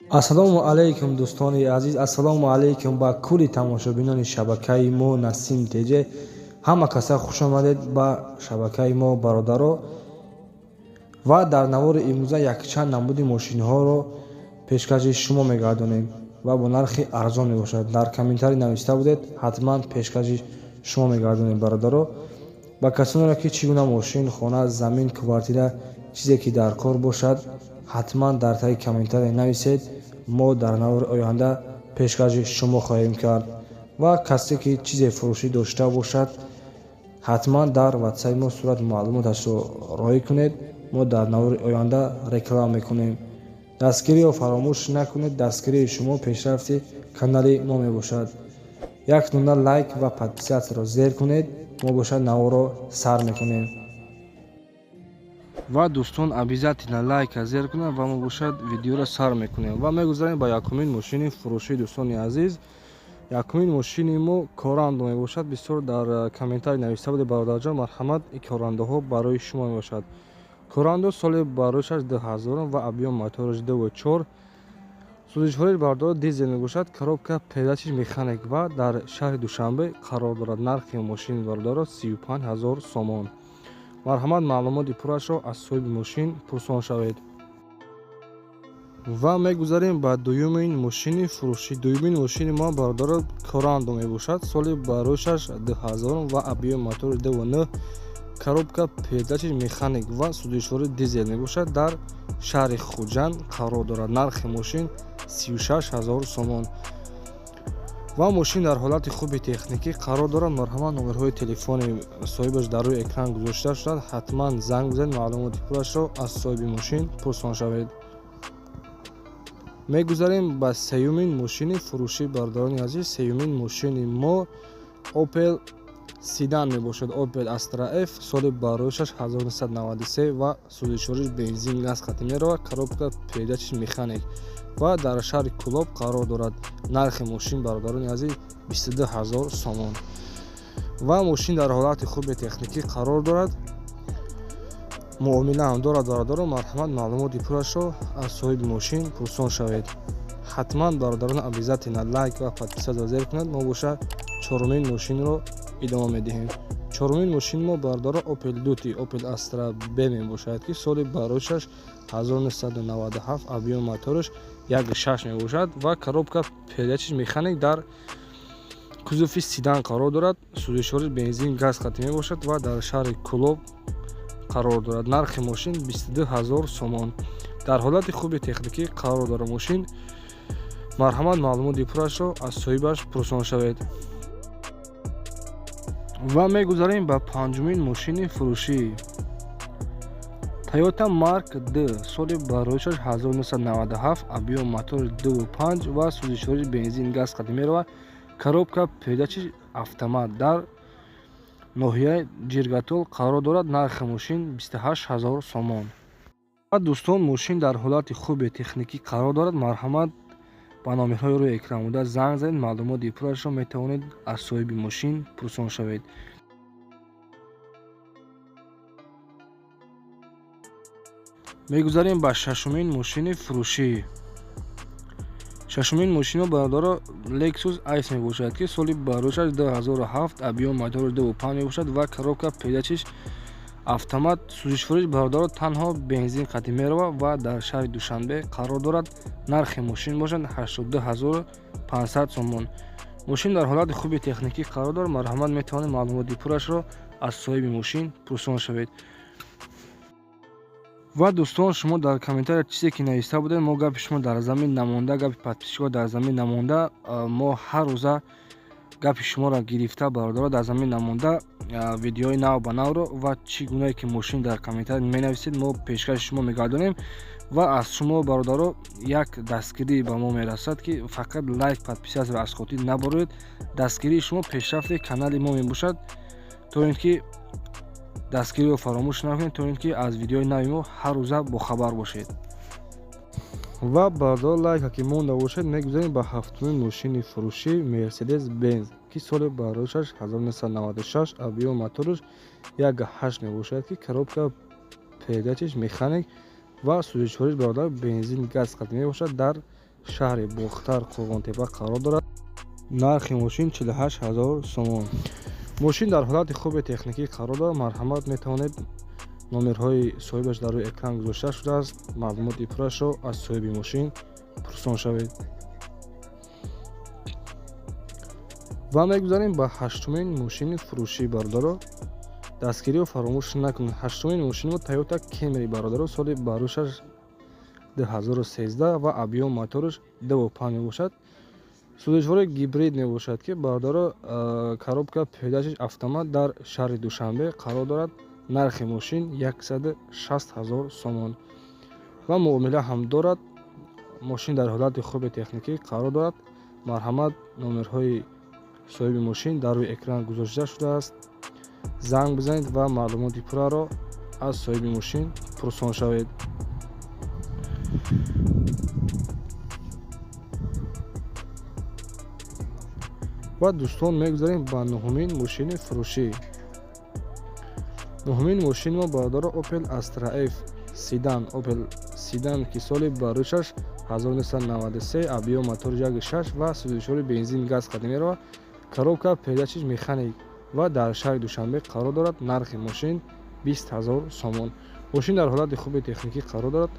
Ассалому алайкум, дӯстони азиз, ассалому алайкум ба кулли тамошобинони шабакаи мо Насим ТЖ. Ҳама каса хуш омадед ба шабакаи мо, бародаро. Ва дар навори имрӯза якчанд намуди мошинҳоро пешкаши шумо мегардонем ва бо нархи арзон мебошад. Дар комментарий нависта будед, ҳатман пешкаши шумо мегардонем, бародаро. Ба касонеро ки чӣ гуна мошин, хона, замин, квартира, чизе ки дар кор бошад, ҳатман дар таги комментарий нависед, мо дар навори оянда пешкаши шумо хоҳем кард. Ва касе ки чизе фурӯшӣ дошта бошад, ҳатман дар ватсапи мо сурат маълумоташро роҳӣ кунед, мо дар навори оянда реклама мекунем. Дастгириро фаромӯш накунед, дастгирии шумо пешрафти канали мо мебошад. Як дона лайк ва подписаться ро зер кунед, мо бошад наворро сар мекунем. Ва дӯстон обязательно лайка зер кунанд ва мо бошад видеоро сар мекунем ва мегузарем ба якумин мошини фурӯшӣ. Дӯстони азиз, якумин мошини мо Корандо мебошад. Бисёр дар комментарий нависта буде, бародарҷон, марҳамат, ин Корандоҳо барои шумо мебошад. Корандо соли бароишаш 2000 ва объём мотораш 2,4, сӯзишвориш, бародаро, дизел мебошад, коробка передачиш механик ва дар шаҳри Душанбе қарор дорад. Нархи мошини, бародаро, 35 000 сомон. Марҳамат, маълумоти пуррашро аз соҳиби мошин пурсон шавед. Ва мегузарем ба дуюмин мошини фурӯшӣ. Дуюмин мошини мо, бародаро, Корандо мебошад. Соли бароишаш 2000 ва объём мотори 2,9, коробка передачи механик ва сӯзишвори дизел мебошад. Дар шаҳри Хуҷанд қарор дорад. Нархи мошин 36 000 сомон ва мошин дар ҳолати хуби техникӣ қарор дорад. Марҳамат, номерҳои телефони соҳибаш дар рӯи экран гузошта шудад, ҳатман занг бизанед, маълумоти пуррашро аз соҳиби мошин пурсон шавед. Мегузарем ба сеюмин мошини фурӯшӣ. Бародарони азиз, сеюмин мошини мо Опел седан мебошад. Опел Астра Ф, соли бароишаш 1993 ва сӯзишвориш бензин газ хати меравад, коробка передачиш механик ва дар шаҳри Кӯлоб қарор дорад. Нархи мошин, бародарони азиз, 22 ҳазор сомон ва мошин дар ҳолати хуби техникӣ қарор дорад, муомила ҳам дорад. Бародаро, марҳамат, маълумоти пуррашро аз соҳиби мошин пурсон шавед. Ҳатман, бародарон, обязательно лайк ва подписаться зер кунед. Мо боша чорумин мошинро идома медиҳем. Чорумин мошин мо, бародаро, Опел Дути, Опел Астра Б мебошад, ки соли бароишаш 1997, объём мотораш 1,6 мебошад ва коробка передачиш механик, дар кузови седан қарор дорад. Сӯзишвори бензин газ хати мебошад ва дар шаҳри Кӯлоб қарор дорад. Нархи мошин 22 ҳазор сомон. Дар ҳолати хуби техникӣ қарор дорад мошин. Марҳамат, маълумоти пуррашро аз соҳибаш пурсон шавед. Ва мегузарем ба панҷумин мошини фурӯшӣ. Тойота Марк Д, соли бароишаш 1997, объём мотори 2,5 ва сӯзишвори бензин газ хати меравад, коробка передачи автомат, дар ноҳияи Ҷиргатол қарор дорад. Нархи мошин 28 ҳазор сомон. Ва дӯстон, мошин дар ҳолати хуби техникӣ қарор дорад. Марҳамат, ба номерҳои рӯи экран буда занг занед, маълумоти пуррашро метавонед аз соҳиби мошин пурсон шавед. Мегузарем ба шашумин мошини фурӯшӣ. Шашумин мошино, бародаро, Lexus IS мебошад, ки соли бароишаш 2007, объём мотори 2,5 мебошад ва коробка передачиш автомат, сӯзишвориш, бародаро, танҳо бензин хати меравад ва дар шаҳри Душанбе қарор дорад. Нархи мошин бошад 82 500 сомон. Мошин дар ҳолати хуби техникӣ қарор дорад. Марҳамат, метавонед маълумоти пуррашро аз соҳиби мошин пурсон шавед. Ва дӯстон, шумо дар комментария чизе ки нависта будед, мо гапи шумо дар замин намонда, гапи подписчикҳо дар замин намонда, мо ҳар рӯза гапи шуморо гирифта, бародаро, дар замин намонда, видеои нав ба навро ва чӣ гунае ки мошин дар комментария менависед, мо пешкаши шумо мегардонем. Ва аз шумо, бародаро, як дастгирӣ ба мо мерасад, ки фақат лайк, подписаться ро аз хотир набаред. Дастгирии шумо пешрафти канали мо мебошад, то ин ки дастгириро фаромӯш накунед, то ин ки аз видеои нави мо ҳар рӯза бохабар бошед. Ва, бародаро, лайка ки монда бошед, мегузарем ба ҳафтумин мошини фурӯшӣ. Мерседес Бенз, ки соли бароишаш 1996, объём мотораш 1,8 мебошад, ки коробка передачиш механик ва сӯзишвориш, бародар, бензин газ қати мебошад, дар Шаҳри Бохтар, Қурғонтепа қарор дорад. Нархи мошин 48 ҳазор сомон. Мошин дар ҳолати хуби техникӣ қарор дорад. Марҳамат, метавонед, номерҳои соҳибаш дар рӯи экран гузошта шудааст, маълумоти пуррашро аз соҳиби мошин пурсон шавед. Ва мегузарем ба ҳаштумин мошини фурӯшӣ, бародаро. Дастгириро фаромӯш накунед. Ҳаштумин мошини мо Тойота Кемри, бародаро, соли барӯшаш 2013 ва объём мотораш 2,5 мебошад. Сӯзишвори гибрид мебошад ки, бародаро, коробка передачаш автомат, дар шаҳри Душанбе қарор дорад. Нархи мошин 160 ҳазор сомон ва муомила ҳам дорад. Мошин дар ҳолати хуби техникӣ қарор дорад. Марҳамат, номерҳои соҳиби мошин дар рӯи экран гузошта шудааст, занг бизанед ва маълумоти пурраро аз соҳиби мошин пурсон шавед. Ва, дӯстон, мегузарем ба нуҳумин мошини фурӯшӣ. Нуҳумин мошини мо, бародаро, Opel Astra F седан, Opel седан, ки соли барӯшаш 1993, объём мотор 1,6 ва сӯзишвори бензин газ қадим меравад, коробка передачиш механик ва дар шаҳри Душанбе қарор дорад. Нархи мошин 20 ҳазор сомон. Мошин дар ҳолати хуби техникӣ қарор дорад.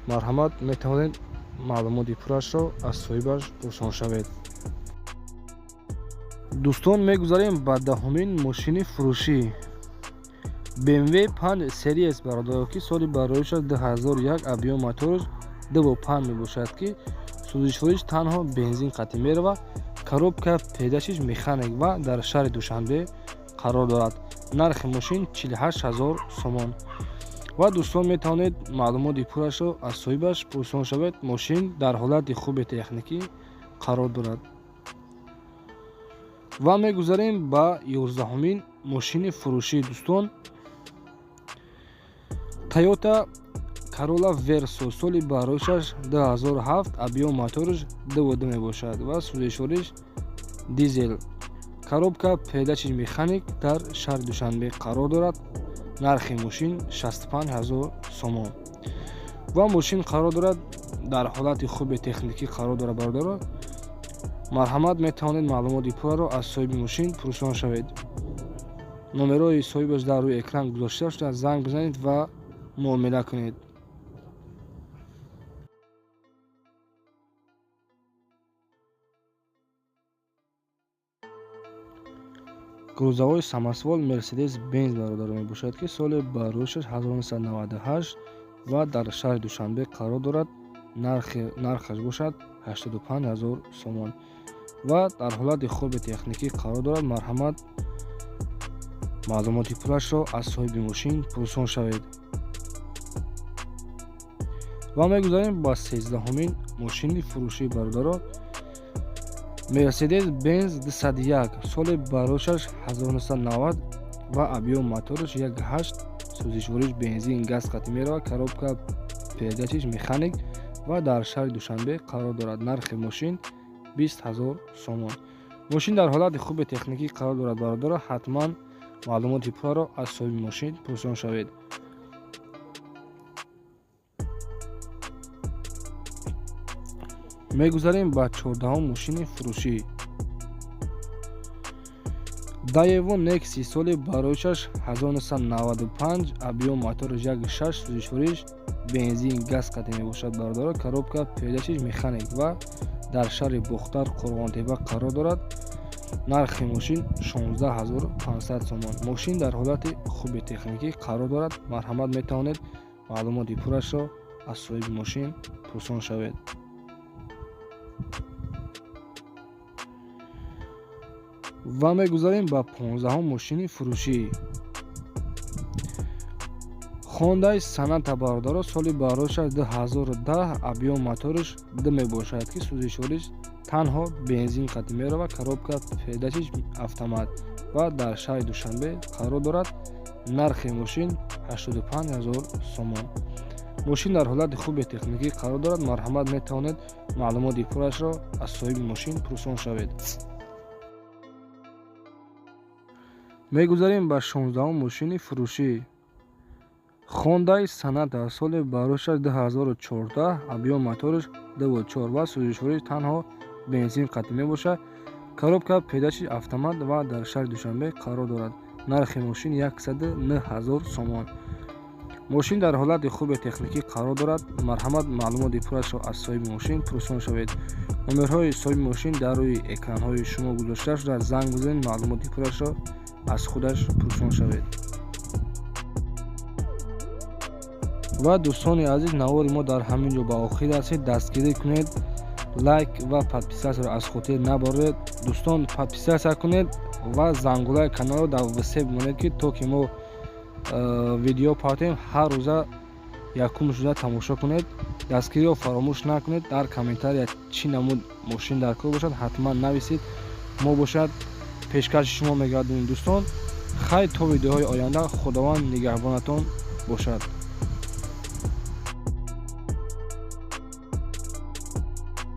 Марҳамат, метавонед маълумоти пуррашро аз соҳибаш пурсон шавед. Дӯстон, мегузарем ба даҳумин мошини фурӯшӣ. BMW 5 Series, бародаро, ки соли бароишаш 2001, объём мотораш 2,5 мебошад, ки сӯзишвориш танҳо бензин қатъи меравад, коробка передачиш механик ва дар шаҳри Душанбе қарор дорад. Нархи мошин 48 ҳазор сомон. Ва, дӯстон, метавонед маълумоти пуррашро аз соҳибаш пурсон шавед. Мошин дар ҳолати хуби техникӣ қарор дорад. Ва мегузарем ба 11-умин мошини фурӯшӣ, дӯстон. Тойота Corolla Verso, соли бароишаш 2007, объём мотораш 2,2 мебошад ва сӯзишвориш дизел, коробка передачи механик, дар шаҳри Душанбе қарор дорад. Нархи мошин 65 ҳазор сомон ва мошин қарор дорад, дар ҳолати хуби техникӣ қарор дорад. Бародаро, марҳамат, метавонед маълумоти пурраро аз соҳиби мошин пурсон шавед. Номерҳои соҳибаш дар рӯи экран гузошта шудааст, занг бизанед ва муомила кунед. Грузовой самосвал Мерседес Бенз, бародаро, мебошад, ки соли бароишаш 1998 ва дар шаҳри Душанбе қарор дорад. Нархаш бошад 85 ҳазор сомон ва дар ҳолати хуби техникӣ қарор дорад. Марҳамат, маълумоти пуррашро аз соҳиби мошин пурсон шавед. Ва мегузарем ба 13-ҳумин мошини фурӯшӣ, бародаро. Мерседес Бенз 201, соли барошаш 1990 ва объём мотораш 1,8, сӯзишвориш бензин газ қатъи меравад, коробка передачиш механик ва дар шаҳри Душанбе қарор дорад. Нархи мошин 20 ҳазор сомон. Мошин дар ҳолати хуби техникӣ қарор дорад. Бародаро, ҳатман маълумоти пурраро аз соҳиби мошин пурсон шавед. Мегузарем ба 14-ум мошини фурӯшӣ. Daewoo Nexi, соли бароишаш 1995, объём мотораш 1,6, сӯзишвориш бензин газ қатъи мебошад, бародаро, коробка передачиш механик ва дар шаҳри Бохтар, Қурғонтепа қарор дорад. Нархи мошин 16 500 сомон. Мошин дар ҳолати хуби техникӣ қарор дорад. Марҳамат, метавонед маълумоти пуррашро аз соҳиби мошин пурсон шавед. Ва мегузарем ба 15-ум мошини фурӯшӣ. Хондай Соната, бародаро, соли бароша 2010, объём мотораш 2 мебошад, ки сӯзишвориш танҳо бензин қатъи меравад, коробка передачиш автомат ва дар шаҳри Душанбе қарор дорад. Нархи мошин 85 ҳазор сомон. Мошин дар ҳолати хуби техникӣ қарор дорад. Марҳамат, метавонед маълумоти пуррашро аз соҳиби мошин пурсон шавед. Мегузарем ба 16-ум мошини фурӯшӣ. Хондай Соната соли барошаш 2014, объём мотораш 2,4 ва сӯзишвориш танҳо бензин қатъӣ мебошад. Коробка передачи автомат ва дар шаҳри Душанбе қарор дорад. Нархи мошин 109 000 сомон. Мошин дар ҳолати хуби техникӣ қарор дорад. Марҳамат, маълумоти пуррашро аз соҳиби мошин пурсон шавед. Номерҳои соҳиби мошин дар рӯи экранҳои шумо гузошта шуда, занг бизанед, маълумоти пуррашро аз худаш пурсон шавед. Ва дӯстони азиз, навори мо дар ҳамин ҷо ба охир расид. Дастгирӣ кунед, лайк ва подписатсияро аз хотир набаред. Дӯстон, подписатсия кунед ва зангулаи каналро дар все бимонед, ки то ки мо видео партем, ҳар рӯза якум шуда тамошо кунед. Дастгириро фаромӯш накунед. Дар комментария чӣ намуд мошин дар кор бошад, ҳатман нависед, мо бошад пешкаши шумо мегардонем. Дӯстон, хайр, то видеоҳои оянда, Худованд нигаҳбонатон бошад.